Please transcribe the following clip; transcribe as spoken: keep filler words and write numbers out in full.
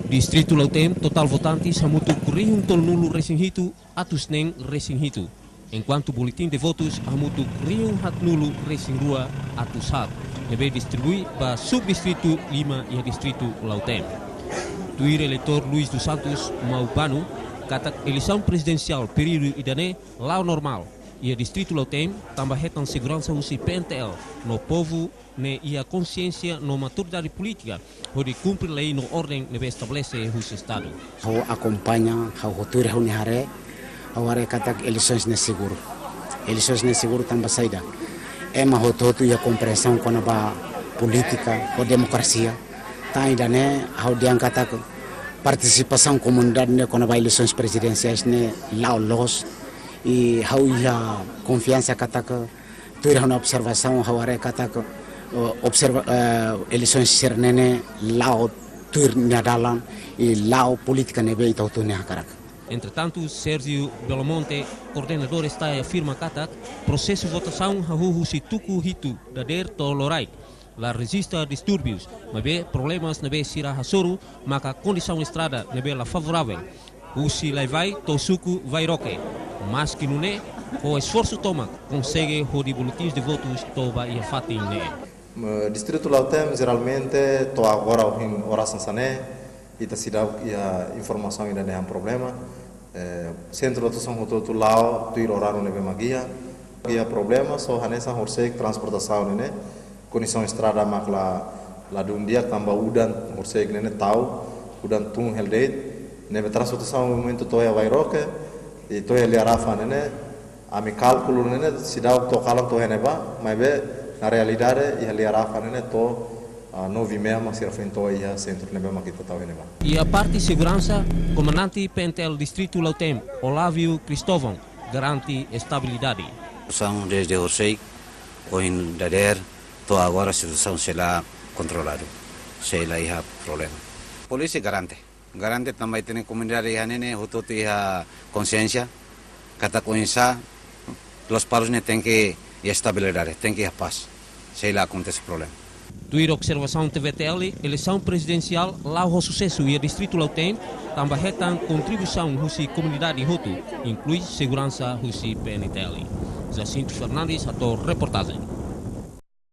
Distritu Lautém, totál votantes hamutuk rihun tolunulu resin hitu atus neen resin hitu, enkuantu boletin de votus hamutuk rihun haatnulu resin rua atus haat, ne'ebé distribui ba subdistritu lima iha distritu Lautém. Tuir eleitór Luis dos Santos Maubano, katak eleisaun prezidensiál períodu ida-ne'e la'o normál iha distritu Lautém, tanba hetan seguransa husi P N T L, no povu ne'e iha konsiénsia no maturidade polítika hodi kumpre lei no orden ne'ebé estabelese husi Estadu. Ha'u akompaña, ha'u hotu ha'u-nia haree, ha'u haree katak eleisoens ne'e seguru. Eleisoens ne'e seguru tanba saida? Ema hotu-hotu iha kompreensaun kona-ba polítika ho demokrasia. Tan ida-ne'e ha'u dehan katak partisipasaun komunidade ne'e kona-ba eleisoens prezidensiais ne'e la'o loos. I ha'u iha konfiansa katak tuir ha'u-nia observasaun, ha'u haree katak, eh, observa, eh, eleisoens sira-ne'e la'o tuir nia dalan i la'o polítika ne'ebé ita hotu nia hakarak. Entretantu, Sérgio Belomonte, koordenadór STAE, afirma katak prosesu votasaun hahú husi tuku hitu dadeer to'o loraik, la rejista distúrbius, maibé problemas ne'ebé sira hasoru maka kondisaun estrada ne'ebé la favoravel husi Laivai to'o suku Vairoke. Maski nune'e, ho esforsu tomak konsege hodi boletins de votus to'o ba iha fatin ne'e. Eh, distritu Lautém, jeralmente, to'o agora ohin oras hanesan ne'e, ita seidauk iha informasaun ida-ne'e han problema. Eh, sentru votasaun hotu-hotu la'o tuir oráriu ne'ebé mak iha. Iha problema, só hanesan horisehik transportasaun ne'e, kondisaun estrada mak la, ladún di'ak tanba udan horisehik ne'e tau, udan tun hela de'it, ne'ebé transportasaun momentu to'o iha Vairoke, i to'o iha Liarafa ne'e, ami kalkulu ne'e, seidauk to'o kalan to'o iha ne'ebá, maibé na realidade iha Liarafa ne'e to'o, ah, nove e meia mak sira foin to'o iha sentru ne'ebé mak ita tau iha ne'ebá. Iha parte seguransa, komandante P N T L Distritu Lautém, Olávio Cristóvão, garante estabilidade. Situasaun dezde horisehik, ohin dadeer, to'o agora situasaun sei la kontroladu, sei la iha problema. Polísia garante, garante tanba ita-nia komunidade iha ne'e ne'e hotu-hotu iha konsiénsia katak oinsá Lospalos ne'e tenke iha estabilidade, tenke iha pás, sei la akontese problema. Tuir observasaun T V T L, eleisaun prezidensiál la'o ho susesu iha Distritu Lautém, tanba hetan kontribuisaun husi komunidade hotu, inklui seguransa husi P N T L. Jacinto Fernandes, hato'o reportajen.